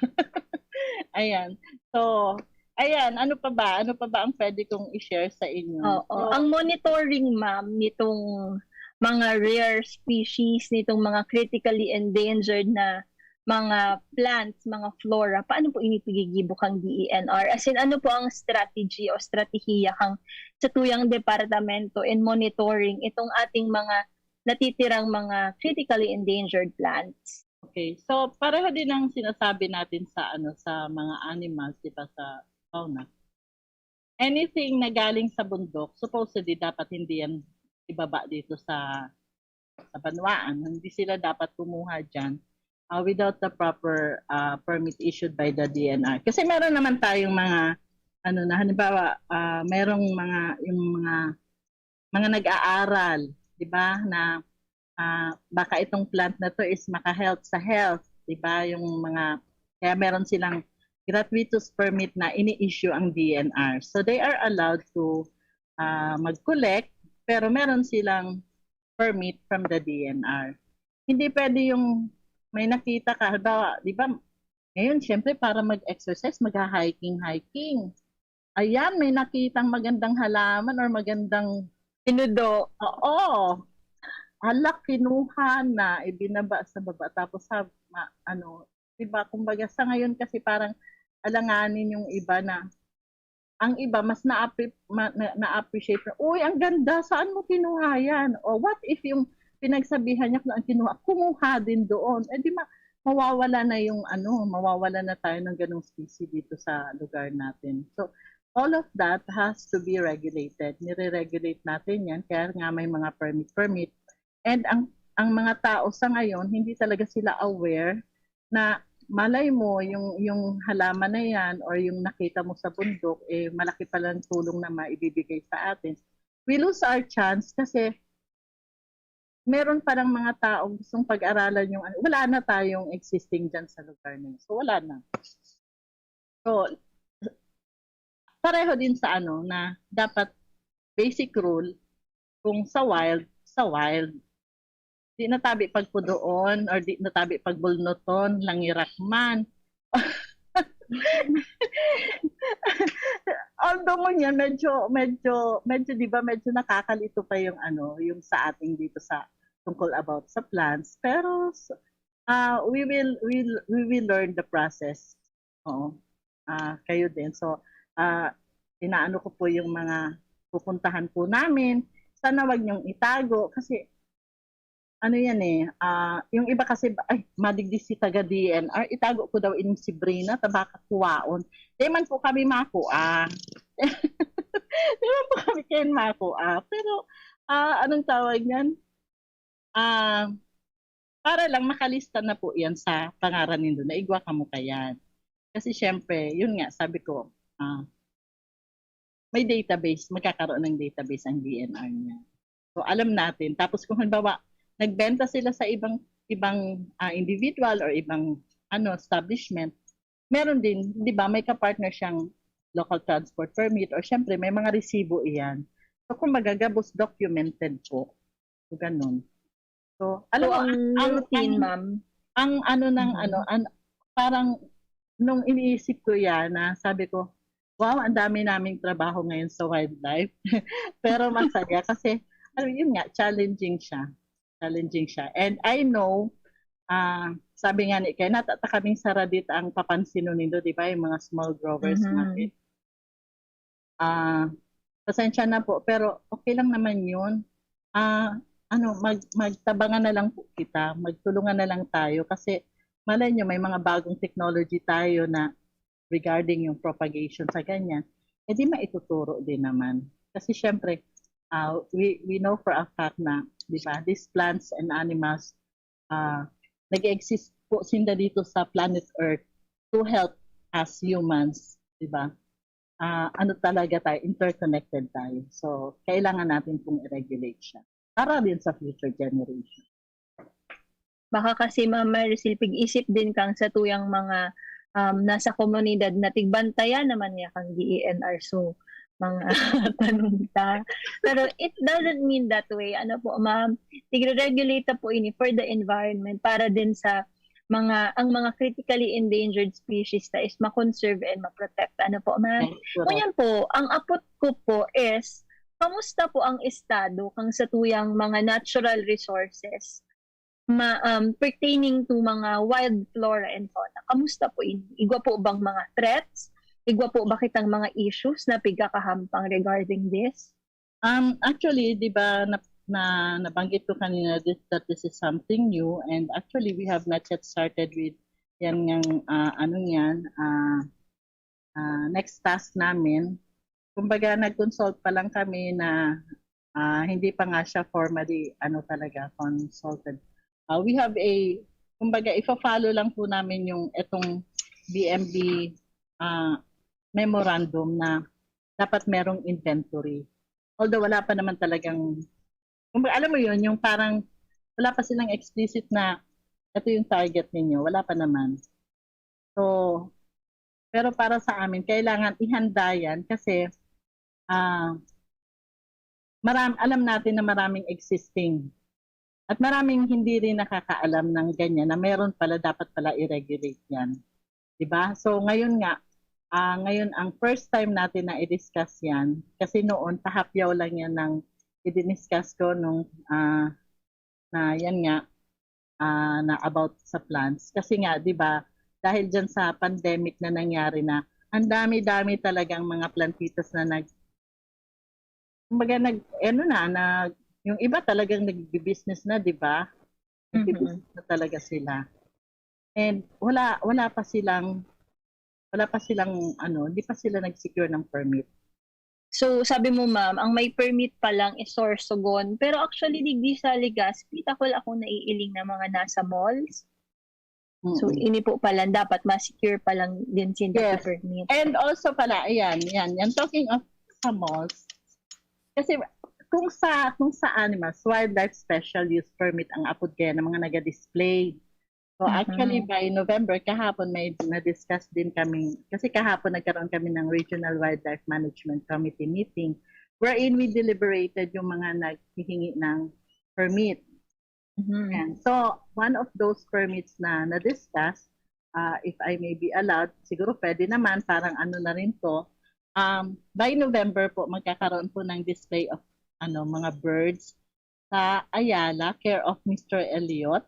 Ayan. So, ayan, ano pa ba? Ano pa ba ang pwede kong i-share sa inyo? Oo. Ang monitoring, ma'am, nitong mga rare species, nitong mga critically endangered na mga plants, mga flora, paano po ini pigigibo kang D E N R? As in, ano po ang strategy o strategiya kang satuyang departamento in monitoring itong ating mga natitirang mga critically endangered plants? Okay. So, pareho din ang sinasabi natin sa, ano, sa mga animals, di ba, sa fauna. Anything na galing sa bundok, supposedly dapat hindi yan ibaba dito sa, sa banwaan. Hindi sila dapat kumuha dyan, ah, without the proper, ah, permit issued by the D N R. Kasi meron naman tayong mga, ano na, halimbawa, ah, merong mga, yung mga, mga nag-aaral, di ba, na, ah, baka itong plant na to is maka-help sa health, di ba, yung mga, kaya meron silang gratuitous permit na ini-issue ang D N R. So they are allowed to, ah, mag-collect, pero meron silang permit from the D N R. Hindi pwede yung may nakita ka, halimbawa, di ba, ngayon, syempre, para mag-exercise, mag-hiking-hiking. Ayan, may nakitang magandang halaman or magandang... Tinudo. Oo. Hala, kinuha na, ibinaba sa baba. Tapos, sa, ma, ano, di ba, kumbaga, sa ngayon kasi parang alanganin yung iba na, ang iba, mas na-appre-, ma, na, na-appreciate na, "Uy, ang ganda, saan mo kinuha yan?" O what if yung pinagsabihan niya kung ang kinuha, kumuha din doon? Eh, di ma, mawawala na yung, ano, mawawala na tayo ng ganong species dito sa lugar natin. So, all of that has to be regulated. Nire-regulate natin yan, kaya nga may mga permit-permit. And ang, ang mga tao sa ngayon, hindi talaga sila aware na malay mo, yung, yung halaman na yan or yung nakita mo sa bundok, eh, malaki palang tulong na maibibigay sa atin. We lose our chance kasi meron parang mga taong gustong pag-aralan yung ano. Wala na tayong existing dyan sa lugar na yun. So, wala na. So, pareho din sa, ano, na dapat basic rule, kung sa wild, sa wild. Di na tabi pagpudoon or di na tabi pagbulnuton, langirak man. So, ngunyan, medyo, medyo, medyo, di ba, medyo nakakalito pa yung, ano, yung sa ating dito sa tungkol about sa plants. Pero, s- ah, we will, will, we will learn the process. Oo. Ah, kayo din. So, ah, inaano ko po yung mga pupuntahan po namin. Sana wag niyong itago kasi ano yan eh, ah, yung iba kasi, ay, madigdi si taga D N R, itago ko daw ining si Brina, tabaka kuwaon. Di man po kami makua. Di man po kami kayan makua. Pero, ah, anong tawag niyan? Ah, para lang makalista na po yan sa pangaran nindo na igwa kamo kayan. Kasi syempre, yun nga, sabi ko, ah, may database, magkakaroon ng database ang D N R niya. So, alam natin. Tapos kung halimbawa, nagbenta sila sa ibang ibang ah, individual or ibang ano establishment, meron din, di ba, may kapartner siyang local transport permit or syempre may mga resibo iyan. So, kumbaga, gabos documented po. So, ganun. So, alam So, mo, ang ang, routine, ang, ma'am, ang ano ng Mhm. ano, an, parang nung iniisip ko yan, na sabi ko, wow, ang dami naming trabaho ngayon sa wildlife. Pero masaya kasi, ano yun nga, challenging siya. Challenging siya. And I know, ah, sabi nga ni, kaya natata kaming saradit ang papansinon nindo, di ba, yung mga small growers Mhm. natin. Ah, pasensya na po, pero okay lang naman yun. Ah, ano, mag, magtabangan na lang po kita, magtulungan na lang tayo kasi malay nyo, may mga bagong technology tayo na regarding yung propagation sa ganyan, eh di maituturo din naman. Kasi syempre, ah, we, we know for a fact na, di ba, these plants and animals, ah, nag-exist po sinda dito sa planet Earth to help us humans, di ba? Ah, ano talaga tayo, interconnected tayo. So, kailangan natin pong i-regulate siya para din sa future generation. Baka kasi, Ma'am Maricel, pig-isip din kang satuyang mga, um, nasa komunidad na tigbantayan naman niya kang D E N R. So, mga tanong ta. Pero it doesn't mean that way. Ano po, ma'am? Tigre-regulate ta po ini for the environment, para din sa mga, ang mga critically endangered species ta is ma-conserve and ma-protect. Ano po, ma'am? Ay, correct. Ngunyan po, ang apot ko po is, kamusta po ang estado kang satuyang mga natural resources ma, um, pertaining to mga wild flora and fauna? Kamusta po ini? Igwa po bang mga threats? Igwa po ba kitang mga issues na pigkakahampang regarding this? Um, actually, di ba, na, na, nabanggit ko kanina this, that this is something new, and actually, we have not yet started with yan ngang, ah, ano yan, ah, ah, next task namin. Kumbaga, nag-consult pa lang kami na, ah, hindi pa nga siya formally, ano talaga, consulted. Ah, we have a, kumbaga, ifa-follow lang po namin yung itong B M B, ah, memorandum na dapat merong inventory. Although wala pa naman talagang, kumbaga, alam mo yun, yung parang wala pa silang explicit na ito yung target ninyo, wala pa naman. So, pero para sa amin, kailangan ihanda yan kasi, ah, maram, alam natin na maraming existing at maraming hindi rin nakakaalam ng ganyan na meron pala, dapat pala i-regulate yan. Di ba? So, ngayon nga, ah, ngayon ang first time natin na i-discuss yan kasi noon, tahapyaw lang yan ng i-discuss ko nung, ah, na yan nga, ah, na about sa plants. Kasi nga, di ba, dahil dyan sa pandemic na nangyari na, ang dami-dami talagang mga plantitas na nag, kumbaga, nag, ano na, nag, yung iba talagang nagbi-business na, di ba? Nagbi-business na talaga sila. And wala, wala pa silang, wala pa silang, ano, hindi pa sila nag-secure ng permit. So, sabi mo, ma'am, ang may permit pa lang is Sorsogon. Pero actually, digdi sa Legazpi, dakul akong naiiling na mga nasa malls. So, Mm-mm. Ini po pala, dapat ma-secure pa lang din sinda Yes. permit. And also pala, ayan, yan, yan. Talking of sa malls, kasi kung sa, kung sa animals, wildlife special use permit ang apod kaya ng mga naga-display. So, Mhm. Actually, by November, kahapon, may na-discuss din kami, kasi kahapon nagkaroon kami ng Regional Wildlife Management Committee meeting wherein we deliberated yung mga naghihingi ng permit. Mhm. Yan. So, one of those permits na na-discuss, ah, if I may be allowed, siguro pwede naman, parang ano na rin to, Um, by November po, magkakaroon po ng display of ano mga birds sa Ayala, care of Mister Elliot.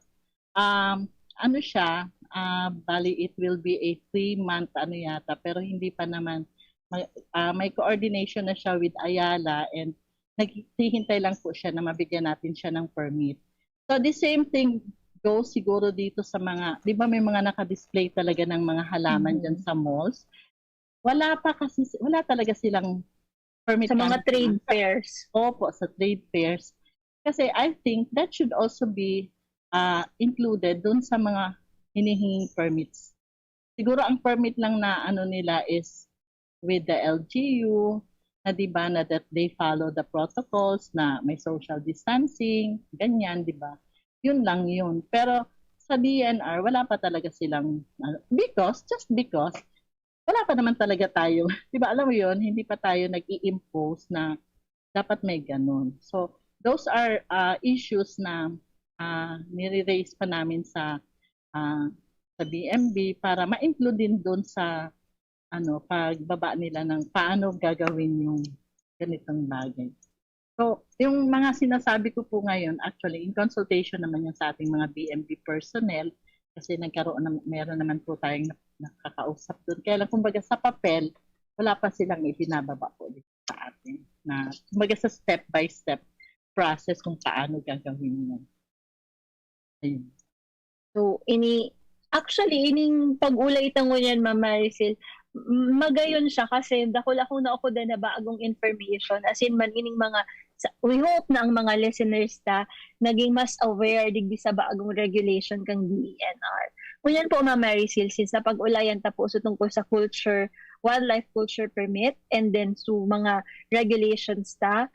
Um, ano siya, ah, bali it will be a three-month ano yata, pero hindi pa naman, may, ah, may coordination na siya with Ayala and naghihintay lang po siya na mabigyan natin siya ng permit. So the same thing goes siguro dito sa mga, di ba may mga naka-display talaga ng mga halaman Mhm. dyan sa malls? Wala pa kasi, wala talaga silang permit. Sa mga Kami- trade fairs. Opo, sa trade fairs. Kasi I think that should also be uh, included dun sa mga hinihinging permits. Siguro ang permit lang na ano nila is with the L G U, na di ba na that they follow the protocols na may social distancing, ganyan, di ba? Yun lang yun. Pero sa D N R, wala pa talaga silang, uh, because, just because, wala pa naman talaga tayo. Di ba, alam mo yun, hindi pa tayo nag-i-impose na dapat may ganun. So, those are uh, issues na uh, nire-raise pa namin sa uh, sa B M B para ma-include din doon sa ano pagbaba nila ng paano gagawin yung ganitong bagay. So, yung mga sinasabi ko po ngayon, actually, in consultation naman yan sa ating mga B M B personnel, kasi nagkaroon na, meron naman po tayong nakakausap doon. Kaya lang, kumbaga, sa papel, wala pa silang ibinababa po dito sa atin. Na, kumbaga, sa step-by-step process kung paano gagawin yun. Ayun. So, ini actually, ining pag-ulay ta ngunyan, Ma'am Maricel, m- magayon siya kasi dakul ako na ako din na bagong information. As in man, ining mga, sa- we hope na ang mga listeners ta naging mas aware digdi sa bagong regulation kang D E N R. Ngunyan po, Ma'am Maricel, since napag-ulayan ta po sa tungkol sa culture, wildlife culture permit, and then so mga regulations ta,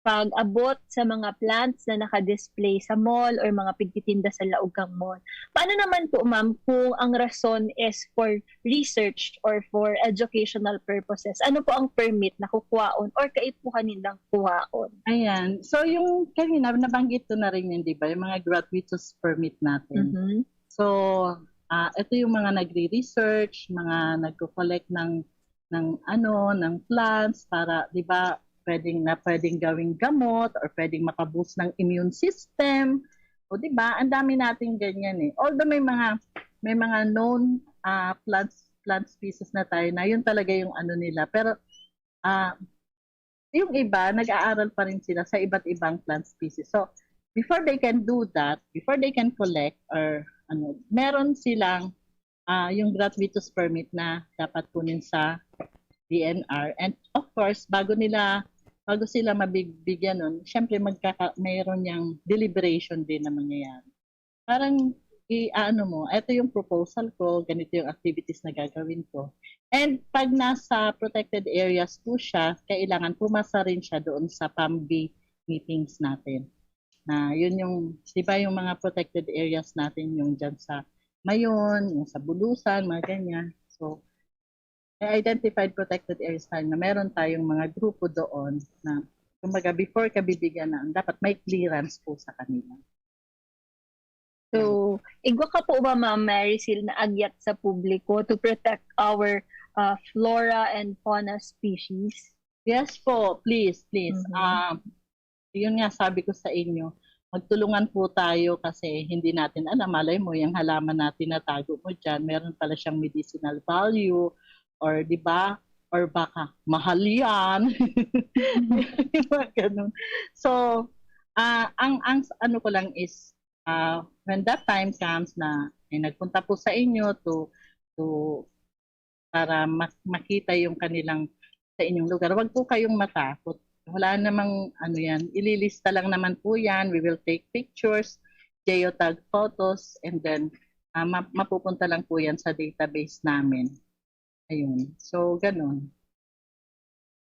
pag-abot sa mga plants na naka-display sa mall or mga pigtitinda sa laog kang mall. Paano naman po, ma'am, kung ang rason is for research or for educational purposes? Ano po ang permit na kukuhaon or kaipuhan nilang kuhaon? Ayan. So, yung kanina, nabanggit ko na rin yun, di ba? Yung mga gratuitous permit natin. Mhm. So, ah ito yung mga nagre-research, mga nagko-collect ng ng ano, ng plants para, 'di ba, pwedeng na pwedeng gawing gamot or pwedeng makaboost ng immune system. O 'di ba, ang dami nating ganyan eh. Although may mga may mga known ah, plant plant species na tayo na yun talaga yung ano nila. Pero ah yung iba, nag-aaral pa rin sila sa iba't ibang plant species. So, before they can do that, before they can collect or ano, meron silang ah, yung gratuitous permit na dapat kunin sa D N R. And of course, bago nila bago sila mabigyan nun, syempre magkaka mayroon yang deliberation din na mangyayari. Parang i-ano mo, ito yung proposal ko, ganito yung activities na gagawin ko. And pag nasa protected areas po siya, kailangan pumasa rin siya doon sa PAMB meetings natin. Na yun yung, di ba yung mga protected areas natin, yung dyan sa Mayon, yung sa Bulusan, mga ganyan. So, may identified protected areas tayo na meron tayong mga grupo doon na, kumbaga, before ka bibigyan na, dapat may clearance po sa kanila. So, igwa ka po ba, Ma'am Maricel, na agyat sa publiko to protect our uh, flora and fauna species? Yes po, please, please. Mhm. Um, yun nga sabi ko sa inyo, magtulungan po tayo kasi hindi natin alam, malay mo, yung halaman na tinatago mo dyan, meron pala siyang medicinal value or, di ba, or baka mahal yan. Yung mga ganun. So, ah ang, ang ano ko lang is, ah when that time comes na eh, nagpunta po sa inyo to, to para mak- makita yung kanilang sa inyong lugar. Huwag po kayong matakot. Wala namang ano yan. Ililista lang naman po yan. We will take pictures, geotag photos, and then ah, ma- mapupunta lang po yan sa database namin. Ayun. So, ganun.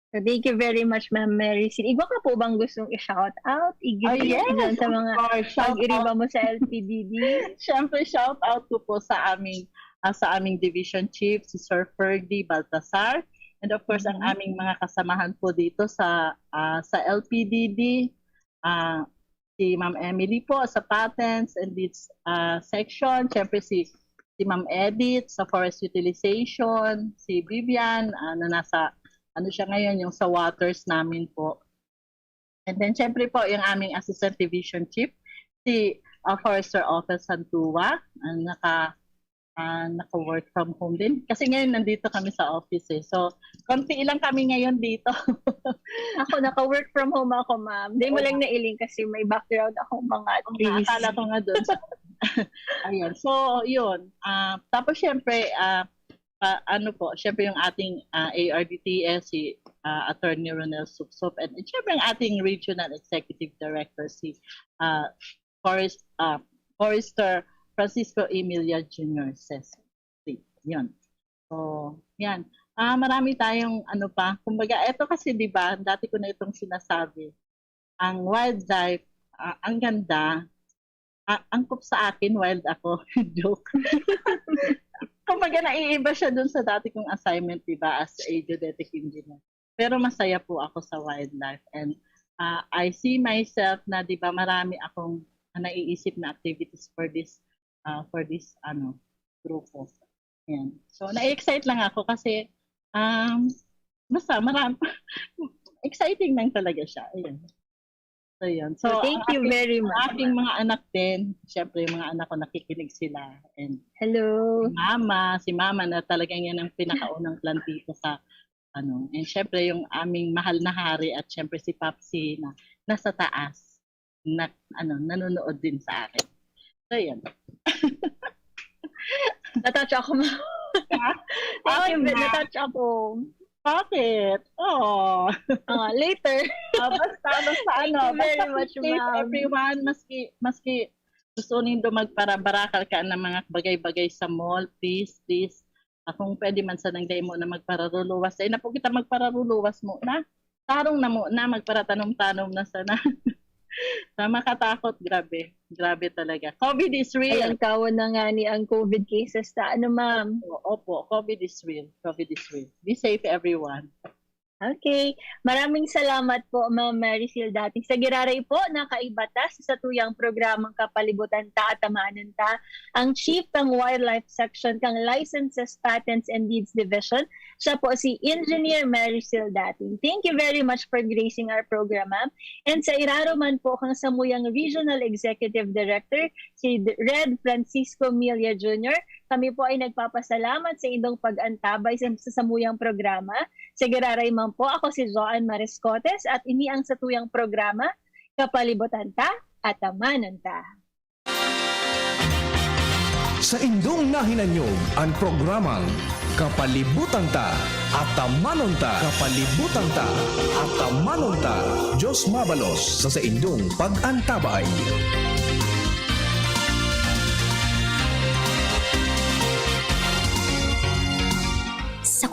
So, thank you very much, Ma'am Maricel. Igwa ka po bang gustong i-shout out? I-greet Ah, yes, dyan sa of mga course. Shout pag-iriba out. Mo sa L P D D? Siyempre, shout out ko po sa aming ah, sa aming division chief, si Sir Ferdy Baltasar, and of course, ang Mhm. aming mga kasamahan po dito sa ah, sa L P D D, ah, si Ma'am Emily po sa patents and deeds ah, section, siyempre si si Ma'am Edith sa forest utilization, si Vivian ah, na nasa ano siya ngayon, yung sa waters namin po. And then, syempre po, yung aming Assistant Division Chief, si uh, Forester Ophel Santua, ang naka, ah, naka-work from home din. Kasi ngayon, nandito kami sa office eh. So, konti lang kami ngayon dito. Ako, naka-work from home ako, ma'am. Hindi mo lang nailing kasi may background akong mga Ang trees. Akala ko nga doon. Ayun. So, yun. Ah, tapos, syempre, ah, pa, ano po, syempre yung ating ah, A R D T S, si ah, Attorney Ronel Supsup, and, and syempre ang ating Regional Executive Director, si ah, Forest, ah, Forester Francisco Emilia Junior Cesar. Yun. So, yan. Ah, marami tayong ano pa. Kumbaga, eto kasi, di ba, dati ko na itong sinasabi. Ang wildlife, ah, ang ganda, ah, angkop sa akin, wild ako. Joke. Kumbaga, naiiba siya dun sa dati kong assignment, di ba, as a geodetic engineer. Pero masaya po ako sa wildlife, and ah, I see myself na, di ba, marami akong naiisip na activities for this ah, for this ano grupo. Yan. So, na-excite lang ako kasi um, basta marami, exciting lang talaga siya. Ayan. So, yun. So, So, thank ang you aking, very ang much. aking mga anak din, syempre yung mga anak ko nakikinig sila. And Hello. mama, si mama na talagang yan ang pinakaunang plantita sa ano. And syempre yung aming mahal na hari at syempre si Papsi na nasa taas na ano, nanonood din sa akin. So, yun. Na-touch ako, ma'am. Ha? Thank you, Ay, but ma. Na-touch ako. Bakit? Oh. Ah, later. Ah, basta, basta Thank ano, you very basta much, please, ma'am. Everyone, maski, maski gusto nindo magparabarakal ka ng mga bagay-bagay sa mall, please, please. Ah, kung pwede man sanang dahil mo na magpararuluwas. Ay, na po kita magpararuluwas mo na. Tarong na mo na, magparatanom-tanom na sana. Sa makatakot, grabe. Grabe talaga. COVID is real. Ayan, kawan na nga ni ang COVID cases ta. Ano, ma'am? Opo, opo, COVID is real. COVID is real. Be safe, everyone. Okay. Maraming salamat po, Ma'am Maricel Dating. Sa giraray po, nakaibata sa satuyang programang Kapalibutan Ta at Tamanon Ta, ang Chief ng Wildlife Section kang Licenses, Patents, and Deeds Division, siya po si Engineer Maricel Dating. Thank you very much for gracing our program, ma'am. And sa irarom man po kang samuyang Regional Executive Director, si Red Francisco Milla Junior, kami po ay nagpapasalamat sa indong pag-antabay sa, sa samuyang programa. Sa giraray man po, ako si Joanne Mariscotes at ini ang satuyang programa, Kapalibutan Ta at Tamanon Ta. Sa indong nahinanyog an programang Kapalibutan Ta, Atamanon Ta, Kapalibutan Ta, Atamanon Ta, Diyos mabalos sa saindong pag-antabay.